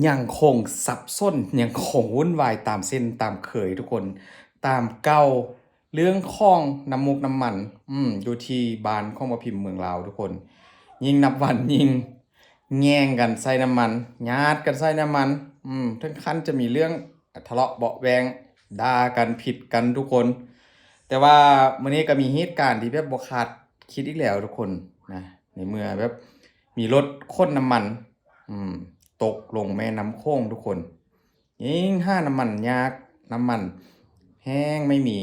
ຍັງຄົງສັບສົນ ຍັງຄົງວຸ່ນວາຍຕາມເຊັ່ນຕາມເຄີຍທຸກຄົນ ຕາມເກົ່າ ເລື່ອງຂອງນ້ຳມູກນ້ຳມັນ ອືມ ຢູ່ທີ່ບ້ານຂອງບ່າວພິມເມືອງລາວທຸກຄົນ ຍິ່ງນັບວັນຍິ່ງແຍ່ງກັນໃສ່ນ້ຳມັນ ຍາດກັນໃສ່ນ້ຳມັນ ອືມ ເຖິງຂັ້ນຈະມີເລື່ອງທະເລາະເບາະແວ້ງ ດ່າກັນ ຜິດກັນທຸກຄົນ. ແຕ່ວ່າມື້ນີ້ກໍມີເຫດການທີ່ແບບບໍ່ຄາດຄິດອີກແລ້ວທຸກຄົນນະ ໃນເມື່ອແບບມີລົດຂົນນ້ຳມັນ ອືມ ຕົກລົງແມ່ນ້ຳໂຂງທຸກຄົນ ຍິ່ງຫານ້ຳມັນຍາກ ນ້ຳມັນແຫ້ງໄມ່ມີ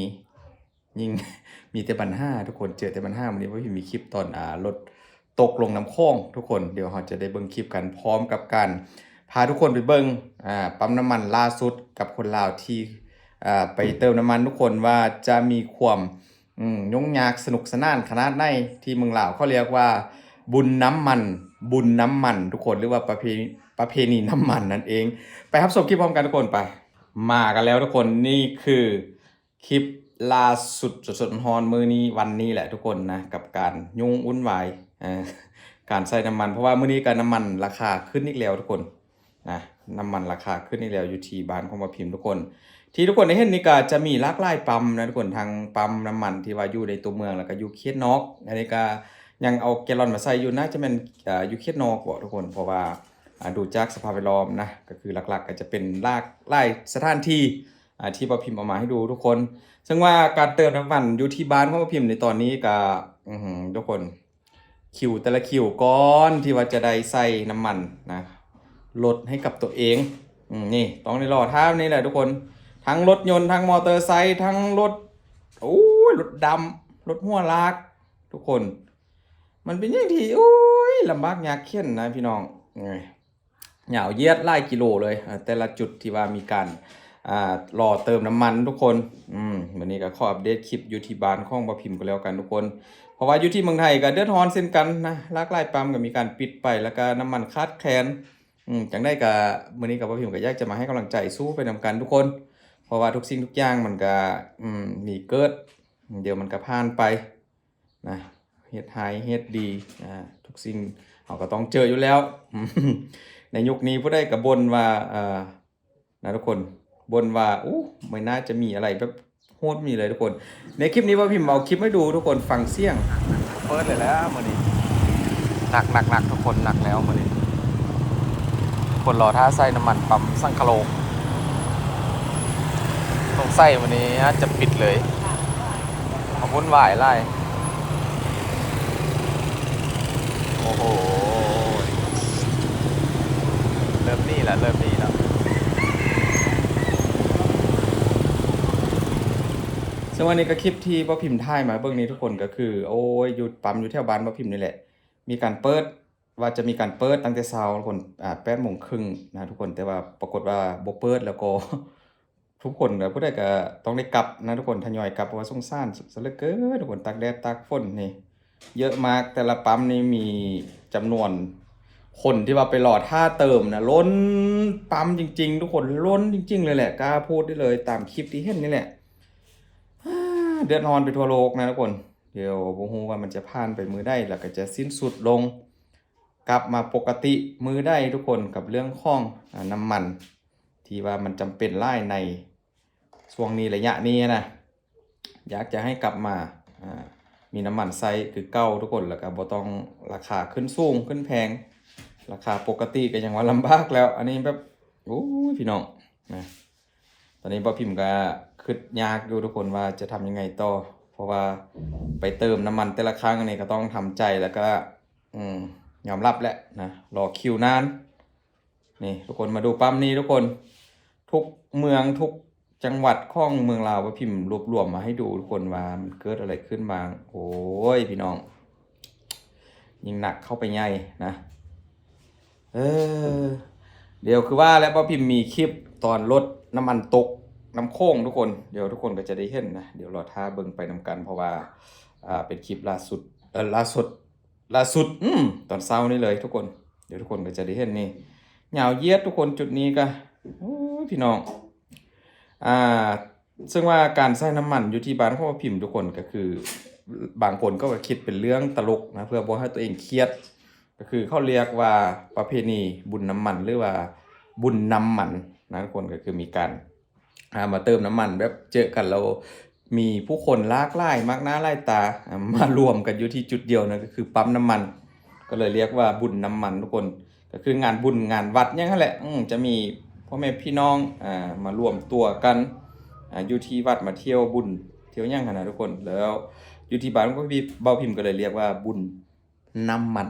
ຍິ່ງມີແຕ່ບັນຫາທຸກຄົນ ເຈີແຕ່ບັນຫາ. ມື້ນີ້ບໍ່ມີຄລິບຕອນ ອ່າ ລົດຕົກລົງນ້ຳໂຂງທຸກຄົນ ດຽວເຮົາຈະໄດ້ເບິ່ງຄລິບກັນ ພ້ອມກັບການພາທຸກຄົນໄປເບິ່ງ ອ່າ ປ້ຳນ້ຳມັນລ່າສຸດກັບຄົນລາວທີ່ ອ່າ ໄປເຕີມນ້ຳມັນທຸກຄົນ ວ່າຈະມີຄວາມ ອືມ ຫຍຸ້ງຍາກສະໜຸກສະໜານຂະໜາດໃດ ທີ່ເມືອງລາວເຂົາຮຽກວ່າບຸນນ້ຳມັນ ບຸນນ້ຳມັນທຸກຄົນ ຫຼືວ່າປະເພ ປະເພນີນ້ຳມັນນັ້ນເອງ. ໄປຮັບຊົມຄລິບພ້ອມກັນທຸກຄົນ ໄປ. ມາກັນແລ້ວທຸກຄົນ ນີ້ຄືຄລິບລ່າສຸດ ສົດໆຮ້ອນໆ ມື້ນີ້ ວັນນີ້ແຫຼະທຸກຄົນນະ ກັບການຫຍຸ້ງວຸ່ນວາຍ ເອີ ການໃຊ້ນ້ຳມັນ ເພາະວ່າມື້ນີ້ກໍນ້ຳມັນລາຄາຂຶ້ນອີກແລ້ວທຸກຄົນ. ນະ ນ້ຳມັນລາຄາຂຶ້ນອີກແລ້ວ ຢູ່ທີ່ບ້ານຂອງບ່າວພິມທຸກຄົນ. ທີ່ທຸກຄົນໄດ້ເຫັນນີ້ກໍຈະມີຫຼາກຫຼາຍປ້ຳນະທຸກຄົນ ທັງປ້ຳນ້ຳມັນທີ່ວ່າຢູ່ໃນຕົວເມືອງ ແລ້ວກໍຢູ່ເຂດນອກ. ອັນນີ້ກໍຍັງເອົາແກລອນມາໃສ່ຢູ່ ໜ້າຈະແມ່ນ ເອີ ຢູ່ເຂດນອກເບາະທຸກຄົນ ເພາະວ່າ ອ່າ ດູຈາກສະພາບແວດລ້ອມນະ ກໍຄືຫຼັກໆກໍຈະເປັນຫຼາກຫຼາຍສະຖານທີ່ ອ່າ ທີ່ບ່າວພິມເອົາມາໃຫ້ດູທຸກຄົນ. ເຊິ່ງວ່າການເຕີມນ້ຳມັນຢູ່ທີ່ບ້ານຂອງບ່າວພິມໃນຕອນນີ້ກໍ ອື ທຸກຄົນ ຄິວແຕ່ລະຄິວກ່ອນທີ່ວ່າຈະໄດ້ໃສ່ນ້ຳມັນນະ ລົດໃຫ້ກັບຕົວເອງ. ອືມ ນີ້ຕ້ອງໄດ້ລໍຖ້ານີ້ແຫຼະທຸກຄົນ ທັງລົດຍົນ ທັງມໍເຕີໄຊ ທັງລົດ ໂອ້ຍ ລົດດຳ ລົດຫົວລາກ ທຸກຄົນ ມັນເປັນຫຍັງທີ່ ໂອ້ຍ ລຳບາກຍາກເຂັນນະພີ່ນ້ອງ. ຍາວຢຽດຫຼາຍກິໂລເລີຍ ອ່າ ແຕ່ລະຈຸດທີ່ວ່າມີການ ອ່າ ລໍເຕີມນ້ຳມັນທຸກຄົນ. ອືມ ມື້ນີ້ກໍຂໍອັບເດດຄລິບຢູ່ທີ່ບ້ານຂອງບ່າວພິມກໍແລ້ວກັນທຸກຄົນ ເພາະວ່າຢູ່ທີ່ເມືອງໄທກໍເດືອດຮ້ອນເຊັ່ນກັນນະ ຫຼາກຫຼາຍປ້ຳກໍມີການປິດໄປ ແລ້ວກໍນ້ຳມັນຂາດແຄນ. ອືມ ຈັ່ງໃດກໍມື້ນີ້ກໍບ່າວພິມກໍຢາກຈະມາໃຫ້ກຳລັງໃຈ ສູ້ໄປນຳກັນທຸກຄົນ ເພາະວ່າທຸກສິ່ງທຸກຢ່າງມັນກໍ ອືມ ມີເກີດ ດຽວມັນກໍຜ່ານໄປ ນະ ເຮັດຮ້າຍເຮັດດີ ອ່າ ທຸກສິ່ງເຮົາກໍຕ້ອງເຈີຢູ່ແລ້ວ. ໃນຍຸກນີ້ຜູ້ໃດກໍບົ່ນວ່າ ເອີ ນະທຸກຄົນ ບົ່ນວ່າ ໂອ້ ບໍ່ໜ້າຈະມີອະໄລແບບໂຫດມີເລີຍທຸກຄົນ. ໃນຄລິບນີ້ບ່າວພິມເອົາຄລິບໃຫ້ດູທຸກຄົນຟັງສຽງ ເປີດເລີຍແຫຼະມື້ນີ້ ໜັກໆໆ ທຸກຄົນ ໜັກແລ້ວມື້ນີ້. ຄົນລໍຖ້າໃສ່ນ້ຳມັນປ້ຳສັງຄະໂລກ ສົງໄສມື້ນີ້ອາດຈະປິດເລີຍ ເພາະວຸ່ນວາຍຫຼາຍ. ໂອ້ໂຫ ເລີ່ມນີ້ລະ ເລີ່ມນີ້ລະ. ເຊິ່ງວ່ານີ້ກໍຄລິບທີ່ບ່າວພິມຖ່າຍມາເບິ່ງນີ້ທຸກຄົນ ກໍຄື ໂອ້ຍ ຢູ່ປ້ຳຢູ່ແຖວບ້ານບ່າວພິມນີ້ແຫຼະ ມີການເປີດ ວ່າຈະມີການເປີດຕັ້ງແຕ່ເຊົ້າທຸກຄົນ ອ່າ ແປດໂມງເຄິ່ງນະທຸກຄົນ ແຕ່ວ່າປາກົດວ່າບໍ່ເປີດ ແລ້ວກໍທຸກຄົນ ແລ້ວຜູ້ໃດກໍຕ້ອງໄດ້ກັບນະທຸກຄົນ ທະຍອຍກັບ ເພາະວ່າສົງສານຊະເຫຼືອເກີນທຸກຄົນ ຕາກແດດຕາກຝົນນີ້ເຍອະມາກ. ແຕ່ລະປ້ຳນີ້ມີຈຳນວນຄົນທີ່ວ່າໄປລໍຖ້າເຕີມນະ ລົ້ນປ້ຳຈິງໆ ທຸກຄົນ ລົ້ນຈິງໆ ເລີຍແຫຼະ ກ້າພູດໄດ້ເລີຍ ຕາມຄລິບທີ່ເຫັນນີ້ແຫຼະ. ເດືອດຮ້ອນໄປທົ່ວໂລກນະທຸກຄົນ ດຽວບໍ່ຮູ້ວ່າມັນຈະຜ່ານໄປມື້ໃດ ແລ້ວກໍຈະສິ້ນສຸດລົງ ກັບມາປົກກະຕິມື້ໃດທຸກຄົນ ກັບເລື່ອງຂອງ ອາ ນ້ຳມັນ ທີ່ວ່າມັນຈຳເປັນຫຼາຍໃນຊ່ວງນີ້ ໄລຍະນີ້ນະ. ຢາກຈະໃຫ້ກັບມາ ອາ ມີນ້ຳມັນໃຊ້ຄືເກົ່າທຸກຄົນ ແລ້ວກໍບໍ່ຕ້ອງລາຄາຂຶ້ນສູງຂຶ້ນແພງ ລາຄາປົກກະຕິກໍຍັງວ່າລຳບາກແລ້ວ ອັນນີ້ແບບ ໂອ້ຍ ພີ່ນ້ອງນະ. ຕອນນີ້ບ່າວພິມກໍຄິດຍາກຢູ່ທຸກຄົນວ່າຈະທຳຍັງໄງຕໍ່ ເພາະວ່າໄປເຕີມນ້ຳມັນແຕ່ລະຄັ້ງນີ້ກໍຕ້ອງທຳໃຈ ແລ້ວກໍ ອືມ ຍອມຮັບແຫຼະນະ ລໍຄິວນານ. ນີ້ທຸກຄົນ ມາດູປ້ຳນີ້ທຸກຄົນ ທຸກເມືອງທຸກຈັງຫວັດຂອງເມືອງລາວ ບ່າວພິມລວບລວມມາໃຫ້ດູທຸກຄົນວ່າມັນເກີດອະໄລຂຶ້ນບ້າງ. ໂອ້ຍ ພີ່ນ້ອງ ຍິ່ງໜັກເຂົ້າໄປໃຫຍ່ນະ. ເອີ ດຽວຄືວ່າແຫຼະ ບ່າວພິມມີຄລິບຕອນລົດນ້ຳມັນຕົກນ້ຳໂຂງທຸກຄົນ ດຽວທຸກຄົນກໍຈະໄດ້ເຫັນນະ ດຽວລໍຖ້າເບິ່ງໄປນຳກັນ ເພາະວ່າ ອ່າ ເປັນຄລິບລ່າສຸດ ເອີ ລ່າສົດ ລ່າສຸດ ອືມ ຕອນເຊົ້ານີ້ເລີຍທຸກຄົນ ດຽວທຸກຄົນກໍຈະໄດ້ເຫັນນີ້ ຍາວຢຽດທຸກຄົນ ຈຸດນີ້ກໍ ໂອ້ຍ ພີ່ນ້ອງ ອ່າ ເຊິ່ງວ່າການໃຊ້ນ້ຳມັນຢູ່ທີ່ບ້ານຂອງບ່າວພິມທຸກຄົນ ກໍຄືບາງຄົນກໍຄິດເປັນເລື່ອງຕະຫຼົກນະ ເພື່ອບໍ່ໃຫ້ຕົວເອງຄຽດ ກໍຄືເຂົາຮຽກວ່າປະເພນີບຸນນ້ຳມັນ ຫຼືວ່າ ບຸນນ້ຳມັນນະທຸກຄົນ ກໍຄືມີການ ອ່າ ມາເຕີມນ້ຳມັນ ແບບເຈີກັນແລ້ວ ມີຜູ້ຄົນຫຼາກຫຼາຍມາກໜ້າຫຼາຍຕາ ອ່າ ມາລວມກັນຢູ່ທີ່ຈຸດດຽວ ນັ້ນກໍຄືປ້ຳນ້ຳມັນ ກໍເລີຍລຽກວ່າບຸນນ້ຳມັນທຸກຄົນ ກໍຄືງານບຸນງານວັດຫຍັງຫັ້ນແຫຼະ ອືມ ຈະມີພໍ່ແມ່ພີ່ນ້ອງ ອ່າ ມາລວມຕົວກັນ ອ່າ ຢູ່ທີ່ວັດ ມາທ່ຽວບຸນທ່ຽວຫຍັງຫັ້ນນະທຸກຄົນ ແລ້ວຢູ່ທີ່ບ້ານຂອງພີ່ ບ່າວພິມກໍເລີຍລຽກວ່າບຸນນ້ຳມັນ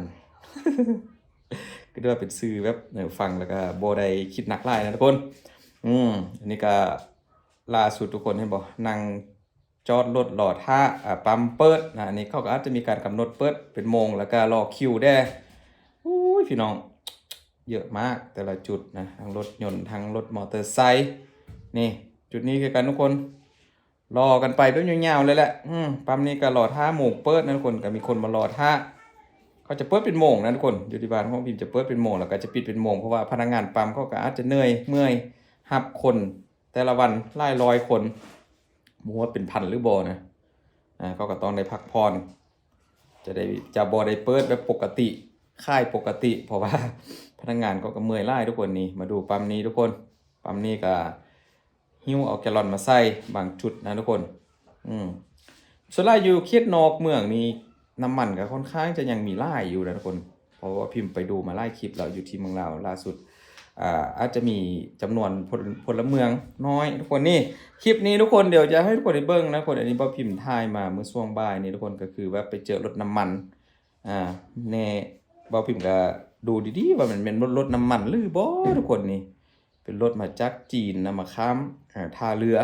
ກໍຖືວ່າເປັນຊື່ແບບ ເອີ ຟັງແລ້ວກໍບໍ່ໄດ້ຄິດໜັກຫຼາຍນະທຸກຄົນ ອືມ ອັນນີ້ກໍລ່າສຸດທຸກຄົນເຫັນບໍ່ ນັ່ງ ຈອດລົດລໍຖ້າ ອ່າ ປ້ຳເປີດນະ ອັນນີ້ເຂົາກໍອາດຈະມີການກຳນົດເປີດເປັນໂມງ ແລ້ວກໍລໍຄິວແດ່ ໂອ້ຍ ພີ່ນ້ອງ ເຍອະມາກແຕ່ລະຈຸດນະ ທັງລົດຍົນ ທັງລົດມໍເຕີໄຊ ນີ້ ຈຸດນີ້ຄືກັນທຸກຄົນ ລໍກັນໄປແບບຍາວໆເລີຍແຫຼະ ອືມ ປ້ຳນີ້ກໍລໍຖ້າໂມງເປີດນະທຸກຄົນ ກໍມີຄົນມາລໍຖ້າ ເຂົາຈະເປີດເປັນໂມງນະທຸກຄົນ ຢູ່ທີ່ບ້ານຂອງພິມຈະເປີດເປັນໂມງ ແລ້ວກໍຈະປິດເປັນໂມງ ເພາະວ່າພະນັກງານປ້ຳເຂົາກໍອາດຈະເໜື່ອຍເມື່ອຍ ຮັບຄົນ ແຕ່ລະວັນຫຼາຍຮ້ອຍຄົນ ບໍ່ຮູ້ວ່າເປັນພັນຫຼືບໍ່ນະ ອ່າ ເຂົາກໍຕ້ອງໄດ້ພັກຜ່ອນ ຈະໄດ້ ຈະບໍ່ໄດ້ເປີດແບບປົກກະຕິ ຂາຍປົກກະຕິ ເພາະວ່າພະນັກງານເຂົາກໍເມື່ອຍຫຼາຍທຸກຄົນ ນີ້ ມາດູປ້ຳນີ້ທຸກຄົນ ປ້ຳນີ້ກໍຫິ້ວເອົາແກລອນມາໃສ່ບາງຈຸດນະທຸກຄົນ ອືມ ສ່ວນຫຼາຍຢູ່ເຂດນອກເມືອງນີ້ ນ້ຳມັນກໍຄ່ອນຂ້າງຈະຍັງມີຫຼາຍຢູ່ນະທຸກຄົນ ເພາະວ່າພິມໄປດູມາຫຼາຍຄລິບແລ້ວ ຢູ່ທີ່ເມືອງລາວລ່າສຸດ ອ່າ ອາດຈະມີຈຳນວນພົນ ພົນລະເມືອງນ້ອຍທຸກຄົນ ນີ້ ຄລິບນີ້ທຸກຄົນ ດຽວຈະໃຫ້ທຸກຄົນໄດ້ເບິ່ງນະທຸກຄົນ ອັນນີ້ບ່າວພິມຖ່າຍມາເມື່ອຊ່ວງບ່າຍນີ້ທຸກຄົນ ກໍຄືແບບໄປເຈີລົດນ້ຳມັນ ອ່າ ແນ່ ບ່າວພິມກໍດູດີໆ ວ່າມັນແມ່ນລົດ ລົດນ້ຳມັນຫຼືບໍ່ທຸກຄົນ ນີ້ ເປັນລົດມາຈາກຈີນນຳມາຂ້າມ ເອີ ທ່າເຮືອ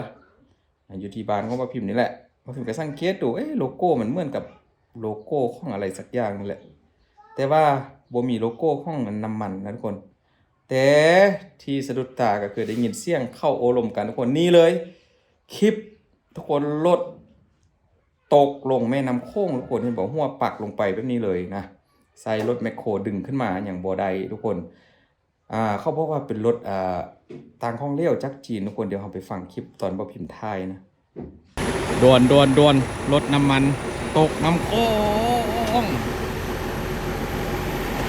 ອ່າ ຢູ່ທີ່ບ້ານຂອງບ່າວພິມນີ້ແຫຼະ ບ່າວພິມກໍສັງເກດດູ ເອະ ໂລໂກ້ມັນເໝືອນກັບໂລໂກ້ຂອງອະໄລສັກຢ່າງນີ້ແຫຼະ ແຕ່ວ່າບໍ່ມີໂລໂກ້ຂອງນ້ຳມັນນະທຸກຄົນ ແຕ່ທີ່ສະດຸດຕາກໍຄືໄດ້ຍິນສຽງເຂົາໂອ້ລົມກັນທຸກຄົນ ນີ້ເລີຍ ຄລິບທຸກຄົນ ລົດຕົກລົງແມ່ນ້ຳໂຂງທຸກຄົນ ເຫັນບໍ່ ຫົວປັກລົງໄປແບບນີ້ເລີຍນະ ໃຊ້ລົດແມັກໂຄດຶງຂຶ້ນມາຍັງບໍ່ໄດ້ທຸກຄົນ ອ່າ ເຂົາບອກວ່າເປັນລົດ ອ່າ ຕ່າງຂອງເຫຼວຈາກຈີນທຸກຄົນ ດຽວເຮົາໄປຟັງຄລິບຕອນບ່າວພິມຖ່າຍນະ ດ່ວນໆໆ ລົດນ້ຳມັນຕົກນ້ຳໂຂງ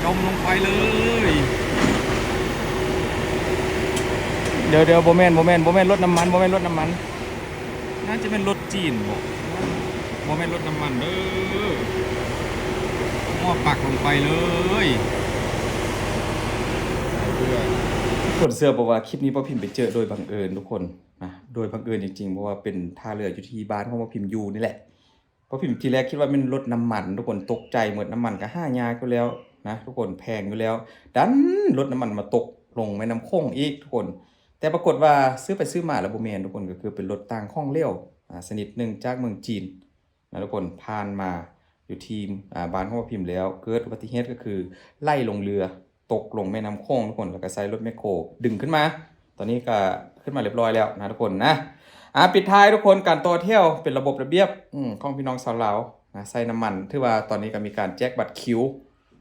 ຈົມລົງໄປເລີຍ ດຽວໆ ບໍ່ແມ່ນ ບໍ່ແມ່ນ ບໍ່ແມ່ນລົດນ້ຳມັນ ບໍ່ແມ່ນລົດນ້ຳມັນ ໜ້າຈະແມ່ນລົດຈີນບໍ ບໍ່ແມ່ນລົດນ້ຳມັນເດີ ຫົວປັກລົງໄປເລີຍ ທຸກຄົນເຊື່ອບໍ່ວ່າຄລິບນີ້ບ່າວພິມໄປເຈີໂດຍບັງເອີນທຸກຄົນ ນະ ໂດຍບັງເອີນຈິງໆ ເພາະວ່າເປັນທ່າເຮືອຢູ່ທີ່ບ້ານຂອງບ່າວພິມຢູ່ນີ້ແຫຼະ ບ່າວພິມທີແລກຄິດວ່າແມ່ນລົດນ້ຳມັນ ທຸກຄົນ ຕົກໃຈໝົດ ນ້ຳມັນກໍຫາຍາກຢູ່ແລ້ວນະ ທຸກຄົນ ແພງຢູ່ແລ້ວ ດັນລົດນ້ຳມັນມາຕົກລົງແມ່ນ້ຳໂຂງອີກທຸກຄົນ ແຕ່ປາກົດວ່າຊື້ໄປຊື້ມາແລ້ວບໍ່ແມ່ນທຸກຄົນ ກໍຄືເປັນລົດຕ່າງຂອງເຫຼວ ອ່າ ຊະນິດໜຶ່ງຈາກເມືອງຈີນ ນະທຸກຄົນ ຜ່ານມາຢູ່ທີ່ ອ່າ ບ້ານຂອງພິມແລ້ວ ເກີດອຸບັດຕິເຫດກໍຄືໄຫຼລົງເຮືອ ຕົກລົງແມ່ນ້ຳໂຂງທຸກຄົນ ແລ້ວກໍໃຊ້ລົດແມັກໂຄດຶງຂຶ້ນມາ ຕອນນີ້ກໍຂຶ້ນມາຮຽບຮ້ອຍແລ້ວນະທຸກຄົນນະ ອ່າ ປິດທ້າຍທຸກຄົນ ການຕໍ່ແຖວເປັນລະບົບລະບຽບ ອືມ ຂອງພີ່ນ້ອງຊາວລາວນະ ໃຊ້ນ້ຳມັນ ຖືວ່າຕອນນີ້ກໍມີການແຈກບັດຄິວ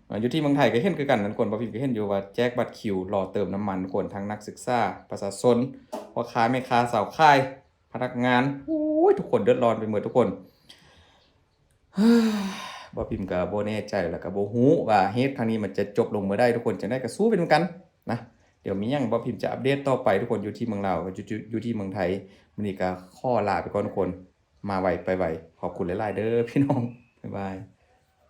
ອ່າ ຢູ່ທີ່ເມືອງໄທກໍເຫັນຄືກັນນະທຸກຄົນ ບ່າວພິມກໍເຫັນຢູ່ວ່າແຈກບັດຄິວ ລໍເຕີມນ້ຳມັນທຸກຄົນ ທັງນັກສຶກສາ ປະຊາຊົນ ພໍ່ຄ້າແມ່ຄ້າ ຊາວຂາຍ ພະນັກງານ ໂອ້ຍ ທຸກຄົນເດືອດຮ້ອນໄປໝົດທຸກຄົນ ບ່າວພິມກໍບໍ່ແນ່ໃຈ ແລ້ວກໍບໍ່ຮູ້ວ່າເຫດຄັ້ງນີ້ມັນຈະຈົບລົງເມື່ອໃດທຸກຄົນ ຈັ່ງໃດກໍສູ້ໄປນຳກັນນະ ດຽວມີຫຍັງບ່າວພິມຈະອັບເດດຕໍ່ໄປທຸກຄົນ ຢູ່ທີ່ເມືອງລາວ ຢູ່ ຢູ່ ຢູ່ທີ່ເມືອງໄທ ມື້ນີ້ກໍຂໍລາໄປກ່ອນທຸກຄົນ ມາໄວໄປໄວ ຂອບຄຸນຫຼາຍໆເດີພີ່ນ້ອງ ບາຍບາຍ.